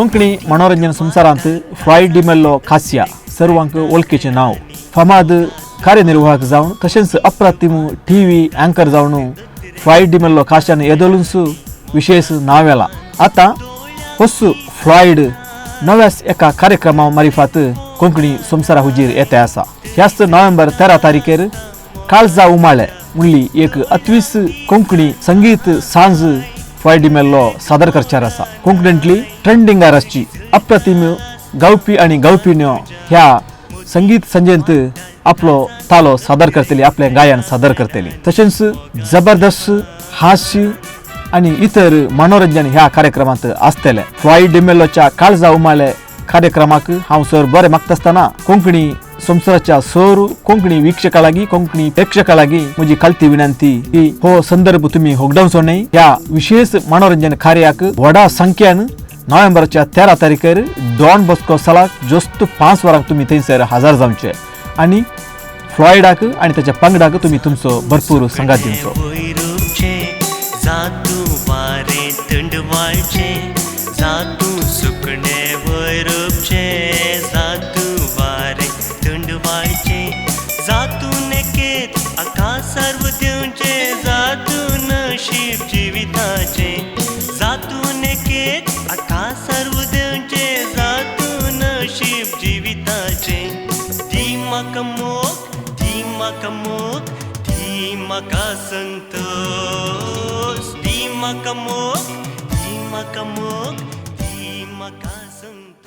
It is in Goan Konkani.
कोंकणी मनोरंजन संवसारांत फ्लॉयड डिमेल्लो खासिया सर्वांक वळखीचें नांव. फामाद कार्यनिर्वाहक जावन तशेंच अप्रतिम टी व्ही अँकर जावन फ्लॉयड डिमेल्लो खाश्यान येदोलूच विशेश नांव येलां. आतां होच फ्लॉयड नव्याच एका कार्यक्रमा मारिफात कोंकणी संवसारा हुजीर येते आसा. ह्याच नोव्हेंबर 13 तारखेर काळजा उमाळे म्हणली एक अतवीस कोंकणी संगीत सांज फ्लॉयड डिमेल्लो सादर करचार आसा. कोंकणींतली ट्रेंडिंगार आसची अप्रतिम गावपी आनी गावपिण्यो ह्या संगीत संजेंत आपलो तालो सादर करतली, आपलें गायन सादर करतली. तशेंच जबरदस्त हास्य आनी इतर मनोरंजन ह्या कार्यक्रमांत आसतलें. फ्लॉयड डिमेल्लोच्या काळजा उमाळे कार्यक्रमाक हांव सर बरें मागता आसतना कोंकणी संवसाराच्या सर कोंकणी वीक्षका लागीं, कोंकणी प्रेक्षका लागीं म्हजी खालती विनंती की हो संदर्भ तुमी होगडावचो न्हय. ह्या विशेष मनोरंजन कार्याक व्हडा संख्येन नोव्हेंबराच्या 13 तारखेर डॉन बॉस्को सालाक जस्त 5 वरांक तुमी थंयसर हजर जावचे आनी फ्लॉयडाक आनी ताच्या पंगडाक तुमी तुमचो भरपूर संगात दिवचो. संतोष दी म्हाका मोग, दी म्हाका मोग, दी म्हाका संतोष.